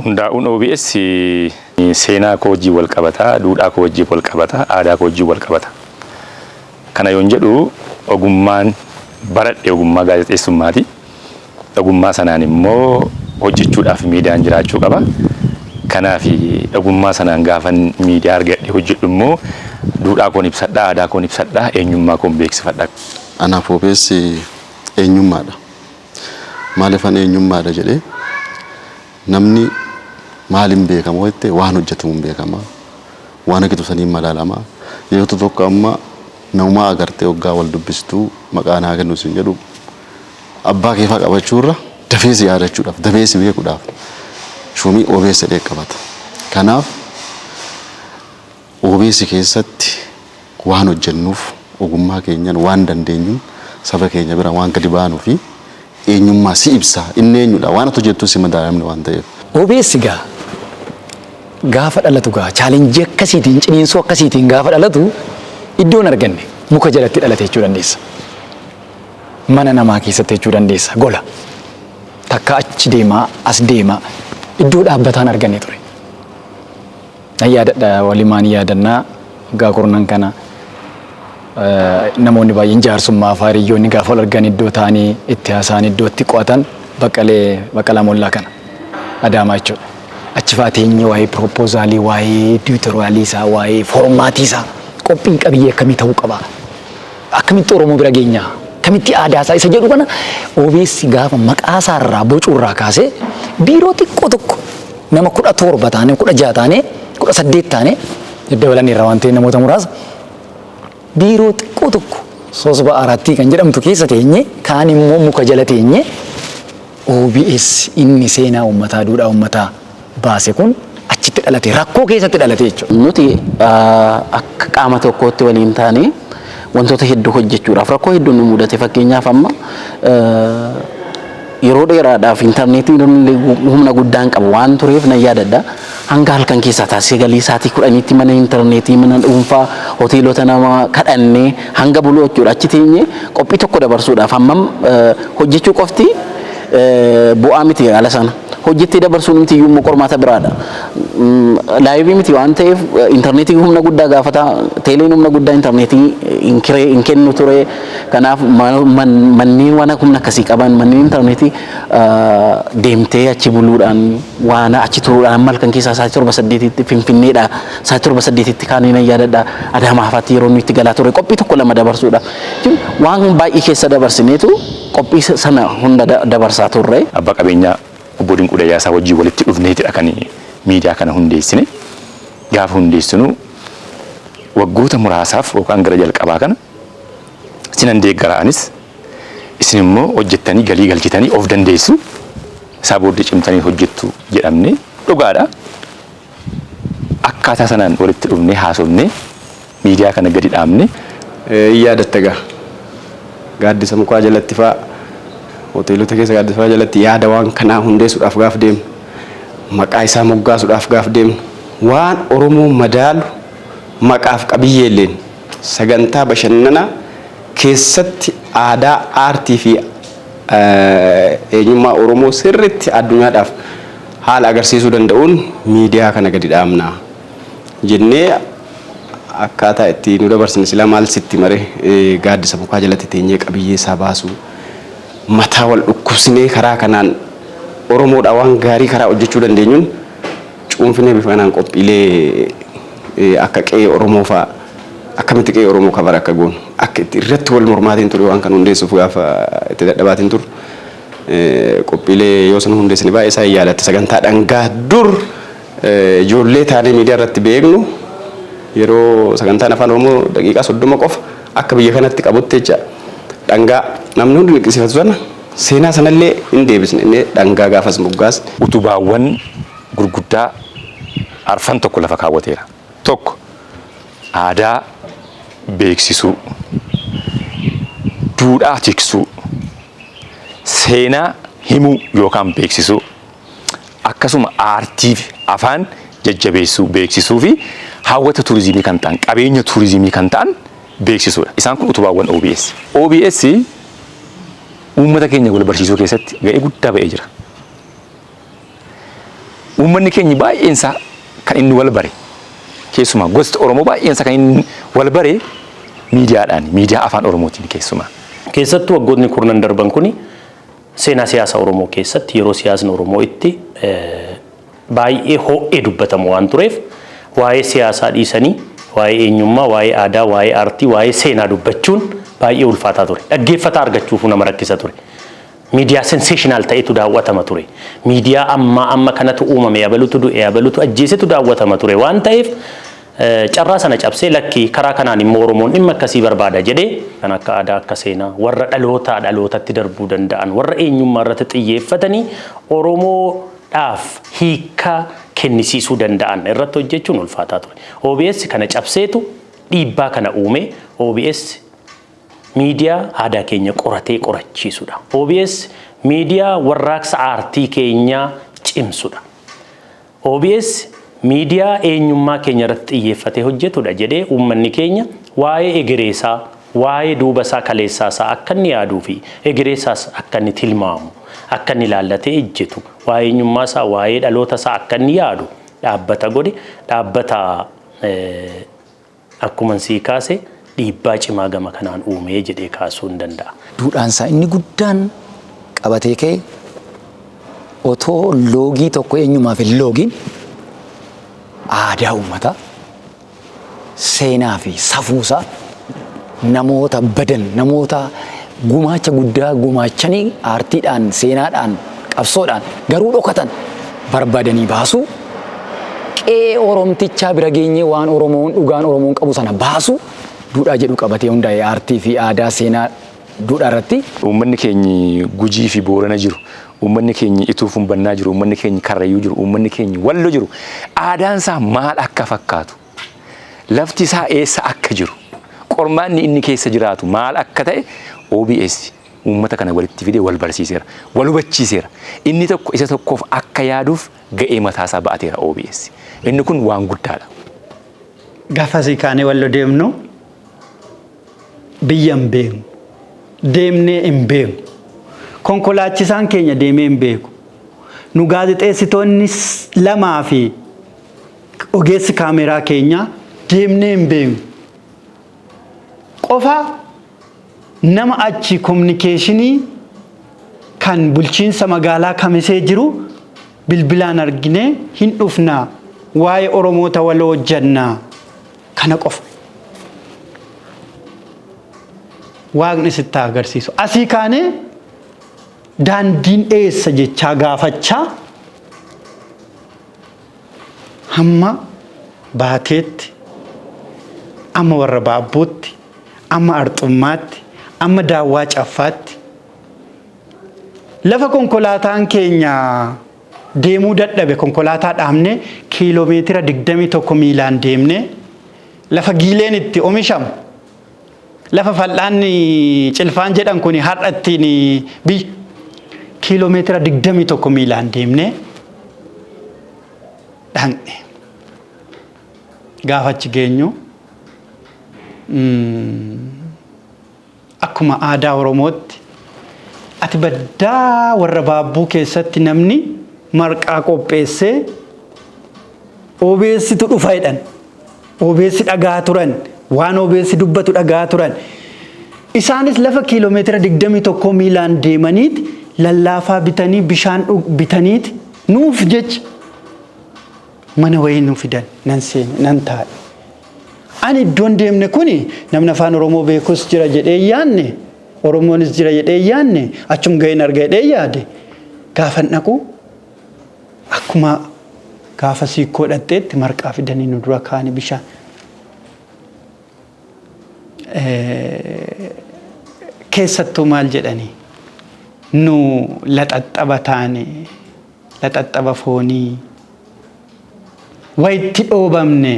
Hundaa'uun OBS seenaa koo wajjin wal qabata, duudhaa koo wajjin wal qabata, aadaa koo wajjin wal qabata. Kana yoon jedhu, ogummaan baradhe ogummaa gaazexeessummaati. Ogummaa sanaan immoo hojjechuudhaaf miidiyaan jiraachuu qaba. Kanaaf ogummaa sanaan gaafan miidiyaa argadhe hojjedhu immoo duudhaa koon ibsadha, aadaa koon ibsadha, eenyummaa koon beeksifadha. Anaaf OBS eenyummaadha. Maaliifan eenyummaadha jedhee? Namni maaliin beekama jettee, waan hojjetamuun beekama. Waan hojjetu saniin madaalama. Yeroo tokko amma namumaa agartee hoggaa wal dubbistuu maqaa naa kennu sin jedhu, abbaa keefaa qabachuurra dafee si yaadachuudhaaf, dafee si beekuudhaaf shuumii OBS jedhee qabata. Kanaaf OBS keessatti waan hojjennuuf, ogummaa keenyan waan dandeenyuun saba keenya bira waan gadi baanuu fi eenyummaa si ibsa, inni eenyudha, waan ati hojjettu si madaalamne waan ta'eef. OBS gaa gaafa dhalatu gaa challenge akkasiitiin, ciniinsuu akkasiitiin gaafa dhalatu, iddoon arganne muka jalatti dhalate jechuu dandeessa. Mana namaa keessatti jechuu dandeessa, gola. Takka achi deemaa as deemaa iddoo dhaabbataan arganne ture. Nan yaadadha, walimaan yaadannaa waggaa kurnan kana namoonni baay'een jaarsummaa fa'aa, hiriyoonni gaafa wal argan iddoo ta'anii itti haasa'an, iddoo itti qo'atan, Baqqalee Baqqalaa Mollaa kana Adaamaa jechuudha. Achi fa'aa teenyee waa'ee proposalii, waa'ee editorialii isaa, waa'ee formatii isaa, qophiin qabiyyee akkamii ta'uu qaba? Akkamitti Oromoo bira geenyaa? Akkamitti aadaa isaa isa jedhu kana OBS gaafa maqaa isaa irraa bocuu irraa kaasee, biiroo xiqqoo tokko nama 17 taanee, 16 taanee, 18 taanee daddabalaniirra waan ta'eef, namoota muraasa biiroo xiqqoo tokko soosba arattii kan jedhamtu keessa teenye, kaan immoo muka jala teenye, OBS inni seenaa uummataa, duudhaa uummataa baase kun achitti dhalate, rakkoo keessatti dhalate jechuudha. Nuti akka qaama tokkootti waliin taanee wantoota hedduu hojjechuudhaaf rakkoo hedduu nu mudate. Fakkeenyaaf, amma yeroo dheeraadhaaf intarneetiin humna guddaan qabu waan tureef, nan yaadadha. Hanga halkan keessaa taasisee galii sa'aatii 10tti mana intarneetii, mana dhuunfaa, hoteelota nama kadhannee hanga buluu jechuudha. Achi teenyee qophii tokko dabarsuudhaaf hammam hojjechuu qofti bu'aa miti ala sana. Hojjettee dabarsuun miti iyyuu immoo qormaata biraadha. Live miti waan ta'eef intarneetii humna guddaa gaafata. Teeleen humna guddaa intarneetii hin kennu ture. Kanaaf manneen waan humna akkasii qaban, manneen intarneetii deemtee achi buluudhaan, waan achi turuudhaan, amma halkan keessaa sa'aatii 7 8tti Finfinneedha. Sa'aatii 7 8tti kaanii, nan yaadadha, Adaamaa faatti yeroo nuyi itti galaa ture qophii tokko lama dabarsuudha. Waan baay'ee keessa dabarsineetu qophii sana hunda dabarsaa turre. Abbaa qabeenyaa obbo Dinquu Dayyaasaa wajjin walitti dhufneetidha kan miidiyaa kana hundeessine. Gaafa hundeessinu waggoota muraasaaf yookaan gara jalqabaa kana sinan deeggara anis, isin immoo hojjettanii galii galchitanii of dandeessu, isaa booddee cimtanii hojjettu jedhamne dhugaadha. Akkaataa sanaan walitti dhufnee haasofnee miidiyaa kana gadi dhaabne. Yaadatta gaa, gaaddisa mukaa jalatti fa'aa, hoteelota keessa gaaddisa fa'aa jalatti yaada waan kanaa hundeessuudhaaf gaaf deemnu, maqaa isaa moggaasuudhaaf gaaf deemnu, waan Oromoo madaalu maqaaf qabiyyeelleen sagantaa bashannanaa keessatti aadaa, aartii fi eenyummaa Oromoo sirriitti addunyaadhaaf haala agarsiisuu danda'uun miidiyaa kana gadi dhaabna jennee akkaataa itti nu dabarsine silaa maal sitti mare, gaaddisa mukaa jalatti teenyee qabiyyee isaa baasuu, mataa wal dhukkubsinee, karaa kanaan Oromoodhaa waan gaarii karaa hojjechuu dandeenyuun cuunfinee bifa kanaan qophiilee akka qe'ee Oromoo fa'aa, akkamitti qe'ee Oromoo cover akka goonu, akka itti irratti wal mormaatiin ture, waan kan hundeessuuf gaafa itti dadhabaatiin ture. Qophiilee yoo sana hundeessine baay'ee isaa yaadatte, sagantaa dhangaa dur ijoollee taanee miidiyaa irratti beeknu, yeroo sagantaan Afaan Oromoo daqiiqaa 30 qofa akka biyya kanatti qabutti jecha, dhangaa namni hundi liqisiifatu sana, seenaa sanallee hin deebisne, inni dhangaa gaafas moggaas. Utubaawwan gurguddaa arfan tokko lafa kaawwateera. Tokko, aadaa beeksisuu, duudhaa tiksuu, seenaa himuu yookaan beeksisuu, akkasuma aartii fi afaan jajjabeessuu, beeksisuu fi hawwata turizimii kan ta'an, qabeenya turizimii kan ta'an beeksisuudha. Isaan kun utubaawwan OBS. OBS uummata keenya wal barsiisuu keessatti ga'ee guddaa ba'ee jira. Uummanni keenya baay'een isaa kan inni wal bare, keessumaa gosti Oromoo baay'een isaa kan inni wal bare miidiyaadhaan, miidiyaa afaan Oromootiin keessumaa. Keessattuu waggootni kurnan darban kuni seenaa siyaasa Oromoo keessatti yeroo siyaasni Oromoo itti baay'ee ho'ee dubbatamu waan tureef, waa'ee siyaasaa dhiisanii waa'ee eenyummaa, waa'ee aadaa, waa'ee aartii, waa'ee seenaa dubbachuun baay'ee ulfaataa ture. Dhaggeeffataa argachuufuu nama rakkisa ture. Miidiyaa sensational ta'etu daawwatama ture. Miidiyaa ammaa amma kanatu uumame, abalutu du'e, abalutu ajjeesetu daawwatama ture waan ta'eef, carraa sana cabsee, lakkii, karaa kanaan immoo Oromoon dhimma akkasii barbaada jedhee, kan akka aadaa, akka seenaa, warra dhalootaa dhalootatti darbuu danda'an, warra eenyummaa irratti xiyyeeffatanii Oromoodhaaf hiikkaa kennisiisuu danda'an irratti hojjechuun ulfaataa ture. OBS kana cabseetu dhiibbaa kana uume. OBS miidiyaa aadaa keenya qoratee qorachiisudha. OBS miidiyaa warraaqsa aartii keenyaa cimsudha. OBS miidiyaa eenyummaa keenya irratti xiyyeeffatee hojjetudha jedhee, uummanni keenya waa'ee egereesaa, waa'ee duuba isaa, kaleessaa isaa akka inni yaaduu fi egereesaas akka inni tilmaamu, akka inni ilaallatee ejjetu, waa'ee eenyummaa isaa, waa'ee dhaloota isaa akka inni yaadu dhaabbata godhe, dhaabbata akkuma sii kaase dhiibbaa cimaa gama kanaan uumee jedhee kaasuu hin danda'a. Duudhaan isaa inni guddaan qabatee ka'e, otoo loogii tokko eenyumaaf hin loogiin, aadaa uummataa, seenaa fi safuusaa, namoota badan, namoota gumaacha guddaa gumaachanii aartiidhaan, seenaadhaan, qabsoodhaan garuu dhokatan barbaadanii baasuu, qe'ee Oromtichaa bira geenyee waan Oromoon dhugaan Oromoon qabu sana baasuu duudhaa jedhu qabatee hundaa'e, aartii fi aadaa, seenaa, duudhaa irratti. Uummanni keenyi Gujii fi Boorana jiru, uummanni keenyi Ituu Fumbannaa jiru, uummanni keenyi Karrayyuu jiru, uummanni keenyi Wallo jiru. Aadaan isaa maal akka fakkaatu, lafti isaa eessa akka jiru, qormaanni inni keessa jiraatu maal akka ta'e OBS uummata kana walitti fidee wal barsiiseera, wal hubachiiseera. Inni tokko isa tokkoof akka yaaduuf ga'ee mataasaa ba'ateera OBS. Inni kun waan guddaadha. Gaafa asii kaanee Wallo deemnu biyya hin beeknu. Deemnee hin beeknu. Konkolaachisaan keenya deemee hin beeku. Nu gaazexeessitoonni lamaa fi ogeessi kaameraa keenyaa deemnee hin beeknu. Qofa nama achi communication kan bulchiinsa magaalaa Kamisee jiru bilbilaan arginee, hin dhufnaa, waa'ee Oromoota waloo hojjannaa, kana qofa. Waaqni sitti haa agarsiisu. Asii kaanee daandiin eessa jechaa gaafachaa hamma Baateetti, amma warra Baabbuutti, amma Arxummaatti, amma Daawwaa Caffaatti, lafa konkolaataan keenya deemuu dadhabe konkolaataa dhaabne, kiiloomeetira 21 miilaan deemne, lafa giileen itti oomishamu, lafa fal'aanni cilfaan jedhan kun har'a ittiin biyya, kiiloomeetira 21 miilaan deemne dhaqne. Gaafa achi geenyu, akkuma aadaa Oromootti, ati baddaa warra Baabbuu keessatti namni marqaa qopheessee, OBStu dhufa jedhan. OBS dhagaa turan, waan OBS dubbatu dhagaa turan. Isaanis lafa kiiloomeetira 21 miilaan deemaniiti lallaafaa bitanii, bishaan bitaniiti nuuf jecha mana wayii nu fidan. Nan seene, nan taa'e. Ani iddoon deemne kuni namni afaan Oromoo beekus jira jedhee yaanne, Oromoonis jira jedhee yaanne, achum ga'een arga jedhee yaade. Gaafan dhaqu, akkuma gaafa siikkoo dhaqxeetti marqaa fidanii nu dura kaa'anii, bishaan. Keessattuu maal jedhanii, nu laxaxxaba taane, laxaxxaba foonii wayitti dhoobamne,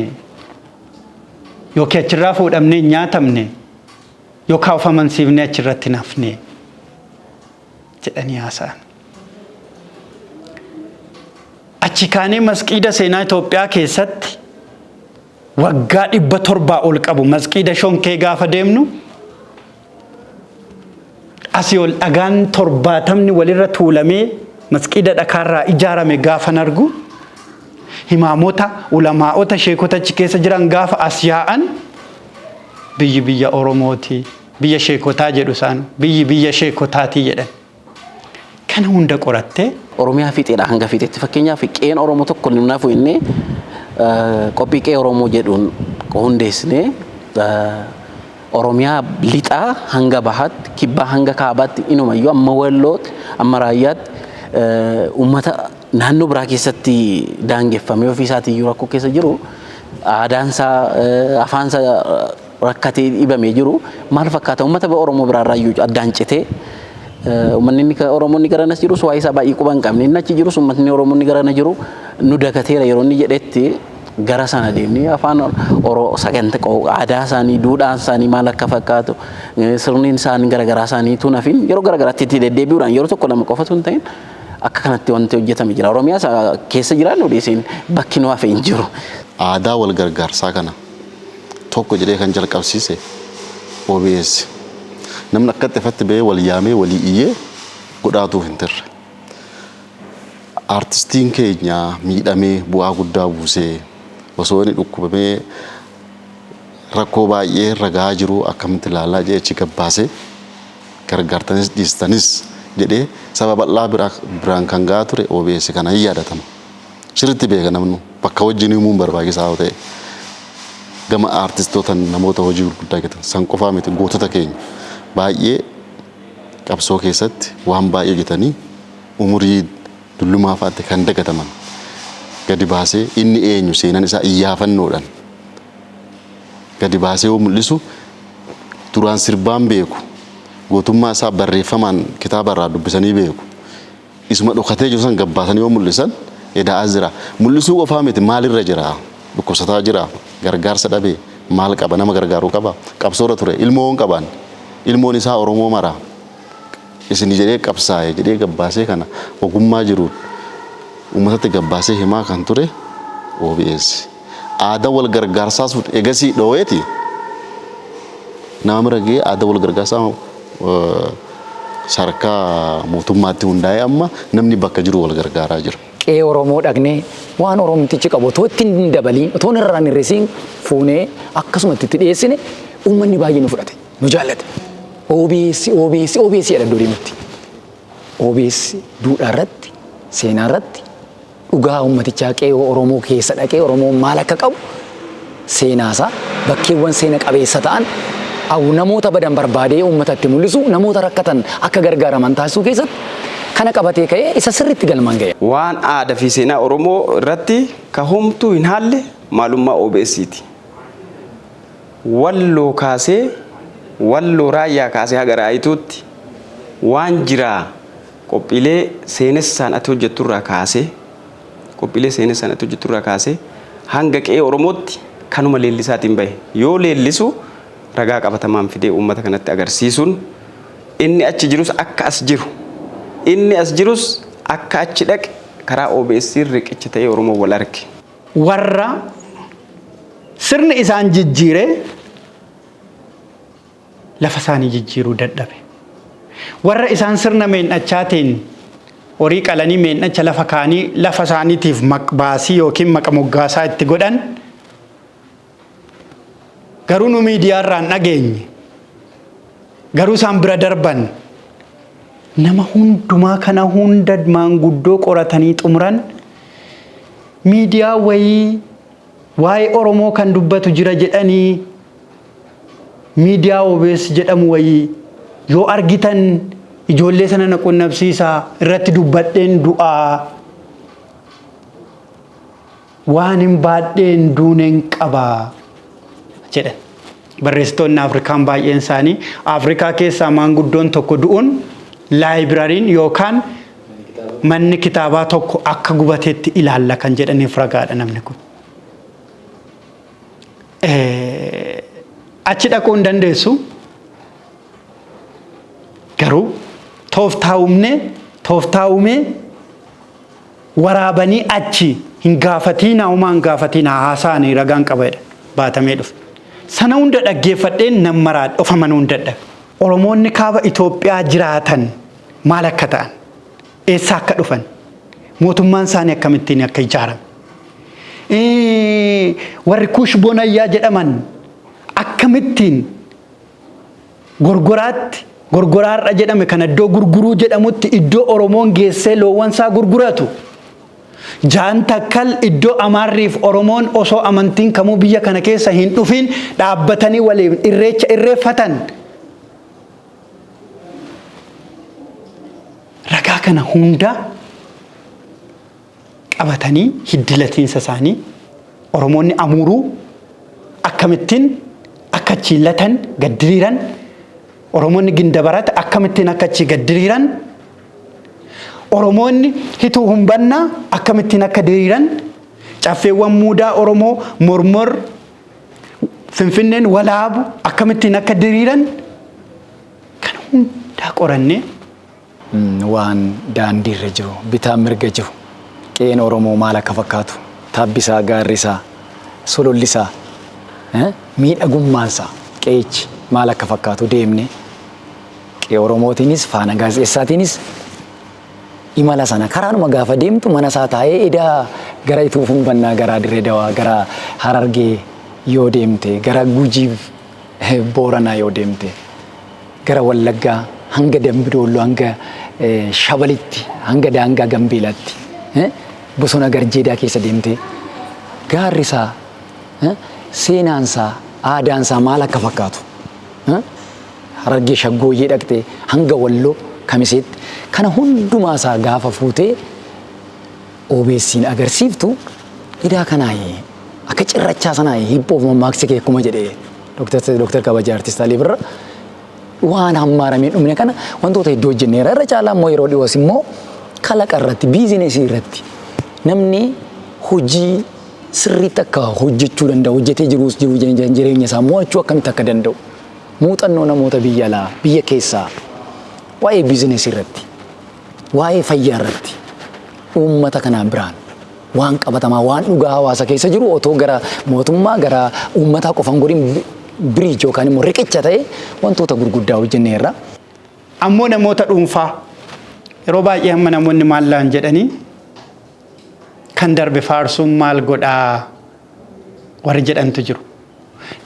yookiin achirraa fuudhamne hin nyaatamne, yookaan of amansiifne achirratti nafne jedhanii haasa'an. Achi kaanee masqiida seenaa Itoophiyaa keessatti waggaa 700 ol qabu, masqiida Shonkee gaafa deemnu, asii ol dhagaan 70 walirra tuulamee masqiida dhakaarraa ijaarame gaafan argu, Imaamota, ulamaa'ota, sheekota achi keessa jiran gaafa as yaa'an, biyyi biyya Oromooti, biyya sheekotaa jedhu isaan, biyyi biyya sheekotaatii jedhan. Kana hunda qorattee Oromiyaa fiixeedha hanga fiixeetti, fakkeenyaaf qe'een Oromoo tokko nuuf inni qophii qe'ee Oromoo jedhuun hundeessinee Oromiyaa lixaa hanga bahaatti, kibbaa hanga kaabaatti, inumayyuu amma Wallootti, amma Raayyaatti, uummata naannoo biraa keessatti daangeffamee ofii isaatiiyyuu rakkoo keessa jiru, aadaansaa, afaansaa rakkatee dhibamee jiru maal fakkaata, uummata Oromoo biraarraa iyyuu addaan citee, uummanni inni Oromoonni garanas jirus waa'ee isaa baay'ee quba hin qabne, inni achi jirus uummatni Oromoonni garana jiru nu dagateera yeroo inni jedhetti, gara sana deemnee afaan sagantaa aadaa isaanii, duudhaan isaanii maal akka fakkaatu, sirni isaanii garagaraa isaanii tun hafin yeroo garagaraatti itti deddeebi'uudhaan, yeroo tokko lama qofatu hin ta'in, akka kanatti wanti hojjetame jira. Oromiyaa keessa jiraannu dhiisiin bakki nu hafe hin jiru. Aadaa wal gargaarsaa kana tokko jedhee kan jalqabsiise OBS. Namni akkatti ifatti bahee wal yaamee walii iyyee godhaatuuf hin turre. Artistiin keenya miidhamee bu'aa guddaa buusee, osoo inni dhukkubamee rakkoo baay'ee irra gahaa jiru, akkamitti ilaalaa jedhee achi gabbaasee, gargaartanis dhiistanis jedhee saba bal'aa biraan kan gahaa ture OBS kana hin yaadatama. Sirriitti beeka namnu, bakka wajjin himuun barbaachisaa yoo ta'e. Gama aartistoota, namoota hojii gurguddaa hojjetan san qofaa miti, gootota keenya baay'ee qabsoo keessatti waan baay'ee hojjetanii umurii dullumaa fa'aatti kan dagataman gadi baasee, inni eenyu, seenaan isaa iyyaafannoodhaan gadi baasee yoo mul'isu, duraan sirbaan beeku, gootummaa isaa barreeffamaan kitaaba irraa dubbisanii beeku, isuma dhokatee jiru san gabbaasanii yoo mul'isan, eda'aa jira. Mul'isuu qofaa miti, maalirra jira, dhukkubsataa jira, gargaarsa dhabee, maal qaba, nama gargaaruu qaba, qabsoorra ture, ilmoo hin qabaan, ilmoon isaa Oromoo mara isin jedhee qabsaa'e jedhee gabbaasee, kana ogummaa jiruun uummatatti gabbaasee himaa kan ture OBS. Aadaa wal gargaarsaa sun egasii dhoweeti nama bira gahee, aadaa wal gargaarsaa sadarkaa mootummaatti hundaa'ee amma namni bakka jiru wal gargaaraa jira. Qe'ee Oromoo dhaqnee waan Oromtichi qabu otoo itti hin dabaliin, otoo irraan hin hir'isiin fuunee akkasumatti itti dhiyeessine, uummanni baay'ee nu fudhate, nu jaallate. OBS, OBS, OBS jedha iddoo deemutti. OBS duudhaa irratti, seenaa irratti, dhugaa uummatichaa, qe'ee Oromoo keessa dhaqee Oromoon maal akka qabu, seenaasaa, bakkeewwan seena qabeessa ta'an, namoota badan barbaadee uummatatti mul'isu, namoota rakkatan akka gargaaraman taasisuu keessatti kana qabatee ka'ee isa sirriitti galmaan ga'e. Waan aadaa fi seenaa Oromoo irratti ka homtuu hin haalle maalummaa OBS'ti. Walloo kaasee, Walloo Raayyaa kaasee haga Raayituutti waan jiraa, qophiilee seenessaan ati hojjetturraa kaasee, qophiilee seenessaan ati hojjetturraa kaasee hanga qe'ee Oromootti kanuma leellisaatiin bahe. Yoo leellisu ragaa qabatamaan fidee uummata kanatti agarsiisuun, inni achi jirus akka as jiru, inni as jirus akka achi dhaqe, karaa OBS riqicha ta'ee Oromoo wal arge. Warra sirni isaan jijjiiree lafa isaanii jijjiiruu dadhabe. Warra isaan sirna meen'achaatiin horii qalanii meen'acha lafa kaanii lafa isaaniitiif baasii yookiin maqa moggaasaa itti godhan garuu nu miidiyaa irraan dhageenye, garuu isaan bira darban. Nama hundumaa kana hunda maanguddoo qoratanii xumuran, miidiyaa wayii waa'ee Oromoo kan dubbatu jira jedhanii, miidiyaa OBS jedhamu wayii yoo argitan ijoollee sana na qunnamsiisaa, irratti dubbadheen du'aa, waan hin baadheen duuneen qabaa jedhan. Barreessitoonni Afrikaan baay'een isaanii Afrikaa keessaa maanguddoon tokko du'uun laayibrariin yookaan manni kitaabaa tokko akka gubateetti ilaalla kan jedhaniif ragaadha namni kun. Achi dhaquu hin dandeessu. Garuu tooftaa uumnee, tooftaa uumee waraabanii achi hin gaafatiinaa, homaa hin gaafatiinaa, haasa'anii ragaan qaba jedha baatamee dhufe. Sana hunda dhaggeeffadheen nan maraa of amanuu hin dadhabe. Oromoonni kaaba Itoophiyaa jiraatan maal akka ta'an, eessaa akka dhufan, mootummaan isaanii akkamittiin akka ijaarame. Warri Kuush Bonayyaa jedhaman akkamittiin Gorgoraatti, Gorgoraarra jedhame kan iddoo gurguruu jedhamutti iddoo Oromoon geessee loowwan isaa gurguratu. Jaan Takkal iddoo Amaarriif Oromoon osoo amantiin kamuu biyya kana keessa hin dhufin dhaabbatanii waliin irreecha irreeffatan. Ragaa kana hunda qabatanii hiddi latiinsa isaanii Oromoonni Amuuruu akkamittiin akka achii latan gad diriiran, Oromoonni Gindabarat akkamittiin akka achii gad diriiran, Oromoonni Hituu Humbannaa akkamittiin akka diriiran, caffeewwan muudaa Oromoo Mormor, Finfinneen Walaabu akkamittiin akka diriiran kan hundaa qorannee Waan daandiirra jiru, bitaa mirga jiru, qe'een Oromoo maal akka fakkaatu, taabbisaa, gaarrisaa, sulullisaa, miidhagummaansaa, qe'ichi maal akka fakkaatu deemnee qe'ee Oromootiinis faana gaazexeessaatiinis imala sana karaanuma gaafa deemtu mana isaa taa'ee edaa gara Ituu Humbannaa, gara Dirree Dawaa, gara Harargee yoo deemte, gara Gujii Booranaa yoo deemte, gara Wallaggaa hanga Dambi Doolloo hanga Shabalitti hanga daangaa Gambeelaatti bosona Garjeedaa keessa deemtee gaarri isaa, seenaan isaa, aadaan isaa maal akka fakkaatu, Harargee Shaggooyyee dhaqxee hanga Walloo Kamiseetti kana hundumaa isaa gaafa fuutee OBS'n agarsiiftu edaa kanaayi akka cirrachaa sanaayi hiiphoof mammaaksi kee akkuma jedhe Dr. Kabajaa Artist Alii Birraa waan hammaaramee dhumne kana wantoota hedduu hojjenneera. Irra caalaa immoo yeroo dhiyoos immoo kalaqa irratti, biizinesii irratti namni hojii sirriitti akka hojjechuu danda'u, hojjetee jiruus jiruu jireenya isaa mo'achuu akkamitti akka danda'u muuxannoo namoota biyya alaa, biyya keessaa waa'ee biizinesii irratti, waa'ee fayyaa irratti uummata kanaan biraan waan qabatamaa, waan dhugaa hawaasa keessa jiru otoo gara mootummaa, gara uummataa qofa hin godhin biriij yookaan immoo riqicha ta'e wantoota gurguddaa hojjenneerra. Ammoo namoota dhuunfaa yeroo baay'ee amma namoonni maal laan jedhanii kan darbe faarsuun maal godhaa warri jedhantu jiru.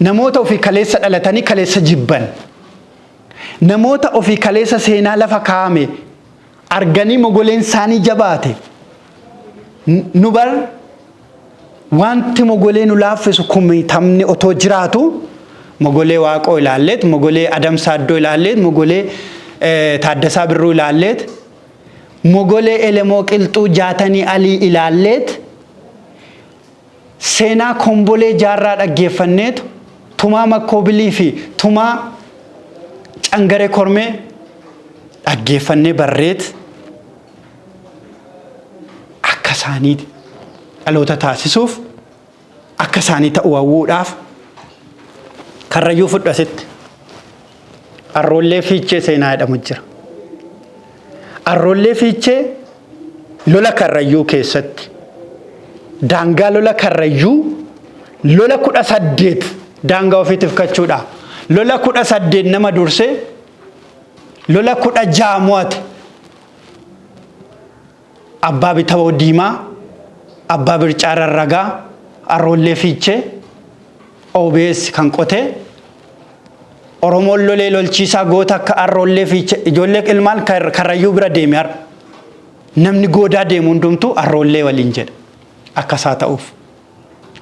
Namoota ofii kaleessa dhalatanii kaleessa jibban. Namoota ofii kaleessa seenaa lafa kaa'ame arganii mogoleen isaanii jabaate. Nu bar wanti mogolee nu laaffisu kumitamni otoo jiraatu mogolee Waaqoo ilaalleet, mogolee Adam Saaddoo ilaalleet, mogolee Taaddasaa Birruu ilaalleet, mogolee Elemoo Qilxuu Jaatanii Alii ilaalleet, seenaa Kombolee Jaarraa dhaggeeffanneetu Tumaa Makkoobilii fi Tumaa Cangaree Kormee dhaggeeffannee barreet akka isaanii dhaloota taasisuuf akka isaanii ta'uu hawwuudhaaf Karrayyuu fudhu asitti. Arroollee Fiichee seenaa jedhamu jira. Arroollee Fiichee lola Karrayyuu keessatti daangaa lola Karrayyuu lola 18 daangaa ofiitiif kachuudha. Lola 18 nama dursee lola 16 mo'ate. Abbaa Bitawoo Diimaa, Abbaa Bircaa Rarragaa, Arroollee Fiichee, OBS kan qotee Oromoon lolee lolchiisaa goota akka Arroollee Fiichee ijoollee ilmaan Karrayyuu bira deeme har'a. Namni goodaa deemu hundumtuu Arroollee waliin jedha. Akka isaa ta'uuf.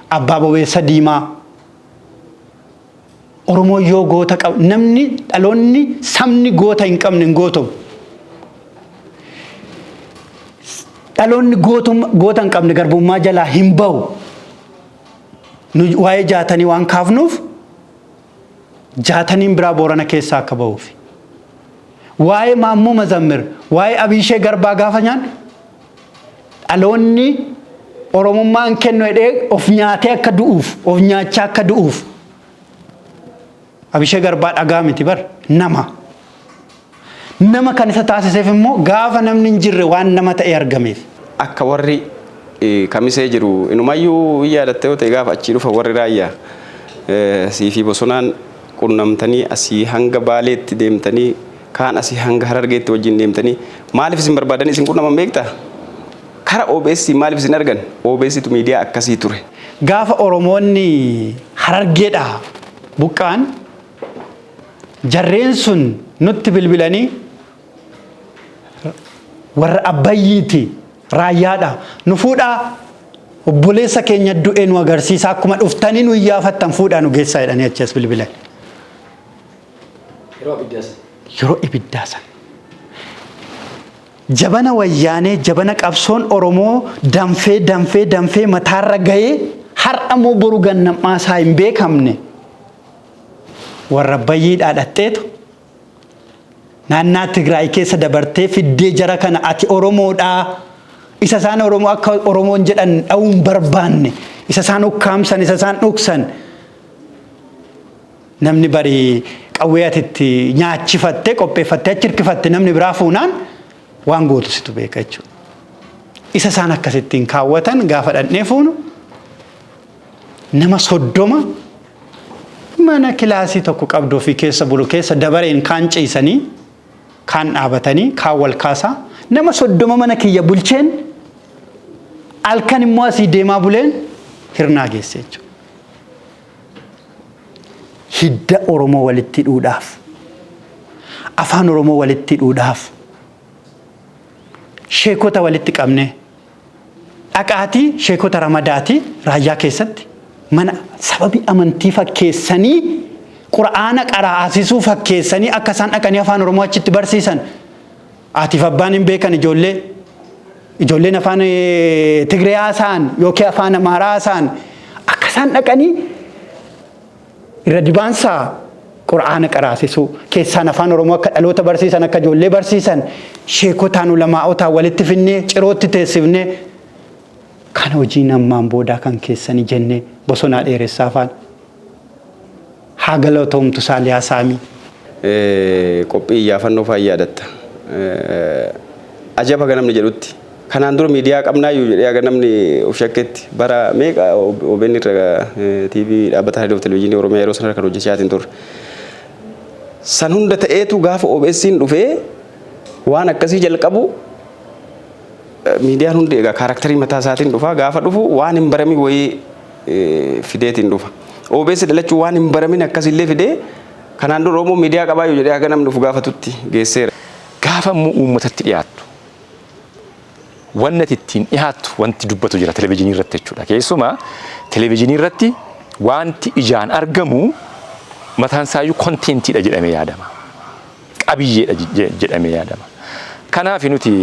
Abbaa Bobeessa Diimaa. Oromoon yoo goota qaba namni dhaloonni sabni goota hin qabne hin gootomu. Dhaloonni goota hin qabne garbummaa jalaa hin bahu. Nu waa'ee Jaatanii waan kaafnuuf Jaataniin biraa Boorana keessaa akka bahuuf. Waa'ee Maammoo Mazammir, waa'ee Abiishee Garbaa gaafa nyaan dhaloonni Oromummaa hin kennu jedhee of nyaatee akka du'uuf, of nyaachaa akka du'uuf. Abishee Garbaa dhagaa miti bar nama. Nama kan isa taasiseef immoo gaafa namni hin jirre waan nama ta'ee argameef. Akka warri Kamisee jiru inumayyuu hin yaadatta yoo ta'e gaafa achii dhufa warri Raayyaa sii fi Bosonaan qunnamtanii asii hanga Baaleetti deemtanii kaan asii hanga Harargeetti wajjin deemtanii maaliif isin barbaadanii isin qunnaman beektaa? Kara OBS maaliif isin argan? OBS tu miidiyaa akkasii ture. Gaafa Oromoonni Harargeedhaa buqqa'an, jarreen sun nutti bilbilanii, warra Abbayyiiti, Raayyaadha, nu fuudhaa, obboleessa keenya du'ee nu agarsiisa, akkuma dhuftanii nu iyyaafattan fuudhaa nu geessaa jedhanii achi as bilbilan. Yeroo ibiddaa sana. Yeroo ibiddaa sana. Jabana Wayyaanee, jabana qabsoon Oromoo danfee danfee danfee mataarra gahee, har'a moo boru gannam'aa isaa hin beekamne, warra Abbayyiidhaa dhaqxeetu naannaa Tigraay keessa dabartee fiddee jara kana, ati Oromoodhaa, isa isaan Oromoo akka Oromoon jedhan dha'uun barbaanne, isa isaan ukkaamsan, isa isaan dhoksan, namni bari qawwee ati itti nyaachifattee qopheeffattee achi hirkifatte namni biraa fuunaan waan gootu situ beeka jechuudha. Isa isaan akkasittiin kaawwatan gaafa dhaqnee fuunu, nama 30 mana kilaasii tokko qabdu ofii keessa bulu keessa dabareen kaan ciisanii, kaan dhaabatanii, kaan wal kaasaa, nama 30 mana kiyya bulcheen, halkan immoo asii deemaa buleen Hirnaa geesse jechuudha. Hidda Oromoo walitti hidhuudhaaf, afaan Oromoo walitti hidhuudhaaf, sheekota walitti qabne, dhaqaatii sheekota ramadaatii Raayyaa keessatti mana sababii amantii fakkeessanii, qura'aana qaraasisuu fakkeessanii, akka isaan dhaqanii afaan Oromoo achitti barsiisan. Haatiif abbaan hin beekan, ijoolleen afaan Tigree haasa'an yookiin afaan Amaaraa haasa'an, akka isaan dhaqanii irra dibaansaa qura'aana qaraasisuu keessaan afaan Oromoo akka dhaloota barsiisan, akka ijoollee barsiisan, sheekotaan ulamaa'otaan walitti finnee Cirootti teessifnee, kan hojii ammaan boodaa kan keessanii jennee, Bosonaa Dheeressaa afaan haa galatoomtu, Saaliyaa Saamii. Qophii iyyaafannoo fa'aa yaadatta. Ajaba haga namni jedhutti. Kanaan dura miidiyaa qabnaayyuu jedhee haga namni of shakketti, bara meeqa OBN irra, TV dhaabbata raadiyoo fi televezyiinii Oromiyaa yeroo sana kan hojjechaatiin turre. San hunda ta'eetu gaafa OBS'n dhufee waan akkasii jalqabu, miidiyaan hundi egaa character mataa isaatiin dhufa. Gaafa dhufu waan hin baramin wayii fideetiin dhufa. OBS dhalachuu waan hin baramin akkasillee fidee, kanaan dura Oromoo miidiyaa qabaayyuu jedhee haga namni dhufu gaafatutti geesseera. Gaafa immoo uummatatti dhiyaattu, wanni ati ittiin dhiyaattu, wanti dubbatu jira televezyiinii irratti jechuudha. Keessumaa televezyiinii irratti wanti ijaan argamu mataan isaayyuu contentiidha jedhamee yaadama. Qabiyyeedha jedhamee yaadama. Kanaaf nuti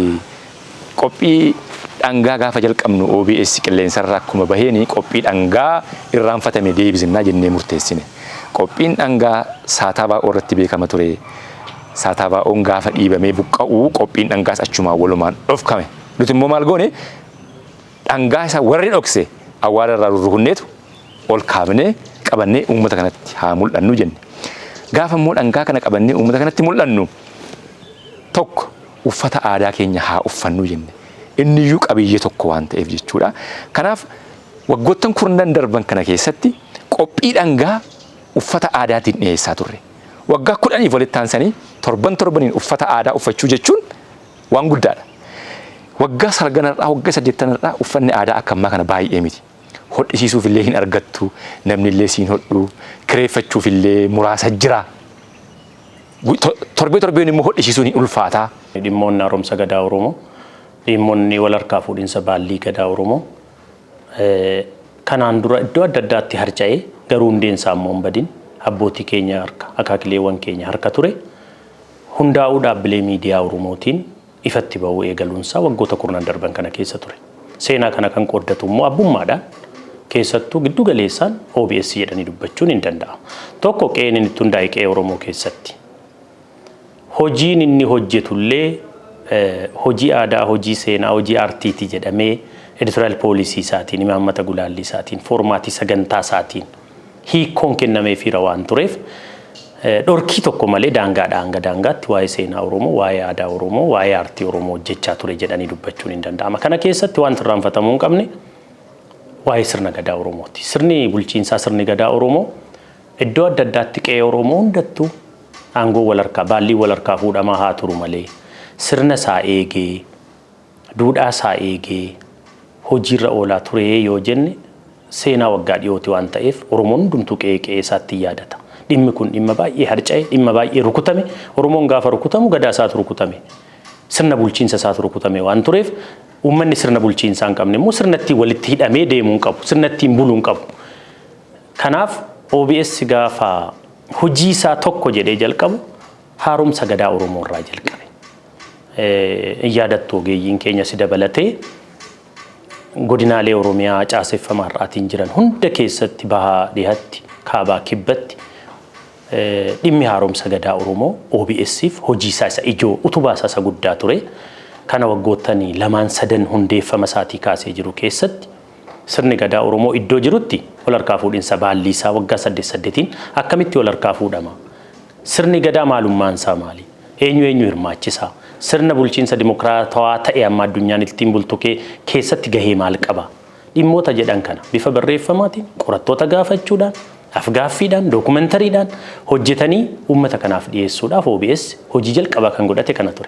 qophii dhangaa gaafa jalqabnu, OBS qilleensarra akkuma baheeni, qophii dhangaa irraanfatame deebisinnaa jennee murteessine. Qophiin dhangaa Saataa Baa'oo irratti beekama ture. Saataa Baa'oon gaafa dhiibamee buqqa'uu, qophiin dhangaas achumaan walumaan dhofkame. Nuti immoo maal goone? Dhangaa isa warri dhokse awwaala irraa rurrukunneetu ol kaafnee qabannee uummata kanatti haa mul'annu jenne. Gaafa immoo dhangaa kana qabannee uummata kanatti mul'annu, tokko uffata aadaa keenya haa uffannu jenne. Inni iyyuu qabiyyee tokko waan ta'eef jechuudha. Kanaaf waggoottan kurnan darban kana keessatti qophii dhangaa uffata aadaatiin dhiyeessaa turre. Waggaa 10f walitti aansanii torban torbaniin uffata aadaa uffachuu jechuun waan guddaadha. Waggaa salganarraa, waggaa saddeettanarraa uffanni aadaa akka ammaa kana baay'ee miti. Hodhisiisuuf illee hin argattu, namni illee siin hodhu, kireeffachuuf illee muraasa jira. Torbee torbeen immoo hodhisiisuun hin ulfaataa. Dhimmoonni haaromsa gadaa Oromoo, dhimmoonni wal harkaa fuudhinsa baallii gadaa Oromoo kanaan dura iddoo adda addaatti harca'ee, garuu hundeen isaa immoo hin badin abbootii keenya harka, akaakileewwan keenya harka ture, hundaa'uu dhaabbilee miidiyaa Oromootiin ifatti ba'uu eegaluunsaa waggoota kurnan darban kana keessa ture. Seenaa kana kan qooddatu immoo abbummaadhaan keessattuu giddu galeessaan OBS jedhanii dubbachuun hin danda'amu. Tokko, qe'een inni itti hundaa'e qe'ee Oromoo keessatti. Hojiin inni hojjetullee hojii aadaa, hojii seenaa, hojii aartiiti jedhamee editorial policy isaatiin, imaammata gulaallii isaatiin, format sagantaa isaatiin hiikkoon kennameefiira waan tureef, dhorkii tokko malee daangaadhaa hanga daangaatti waa'ee seenaa Oromoo, waa'ee aadaa Oromoo, waa'ee aartii Oromoo hojjechaa ture jedhanii dubbachuun hin danda'ama. Kana keessatti wanti irraanfatamuu hin qabne waa'ee sirna gadaa Oromooti. Sirni bulchiinsaa, sirni gadaa Oromoo iddoo adda addaatti qe'ee Oromoo hundattuu aangoo wal harkaa, baallii wal harkaa fuudhamaa haa turu malee, sirna isaa eegee Duudhaa isaa eegee hojiirra oolaa ture yoo jenne, seenaa waggaa dhiyooti waan ta'eef Oromoon hundumtuu qe'ee qe'ee isaatti yaadata. Dhimmi kun dhimma baay'ee harca'e, dhimma baay'ee rukutame. Oromoon gaafa rukutamu gadaa isaatu rukutame. Sirna bulchiinsa isaatu rukutame waan tureef, uummanni sirna bulchiinsaa hin qabne immoo sirna ittiin walitti hidhamee deemuu hin qabu. Sirna ittiin buluu hin qabu. Kanaaf OBS gaafa hojii isaa tokko jedhee jalqabu haaromsa gadaa Oromoo irraa jalqabe. In yaadattu, ogeeyyiin keenya si dabalatee godinaalee Oromiyaa caaseffama har'aatiin jiran hunda keessatti, bahaa dhihatti, kaabaa kibbatti, dhimmi haaromsa gadaa Oromoo OBS'if hojii isaa isa ijoo, utubaa isaa isa guddaa ture. Kana waggoottan lamaan sadan hundeeffama isaatii kaasee jiru keessatti sirni gadaa Oromoo iddoo jirutti wal harkaa fuudhinsa baallii isaa waggaa saddeet saddeetiin akkamitti wal harkaa fuudhama? Sirni gadaa maalummaan isaa maali? Eenyu eenyu hirmaachisa? Sirna bulchiinsa dimokiraatawaa ta'e amma addunyaan ittiin bultu keessatti gahee maal qaba? Dhimmoota jedhan kana bifa barreeffamaatiin, qorattoota gaafachuudhaan, afgaaffiidhaan, dookumentariidhaan hojjetanii uummata kanaaf dhiyeessuudhaaf OBS hojii jalqabaa kan godhate kana ture.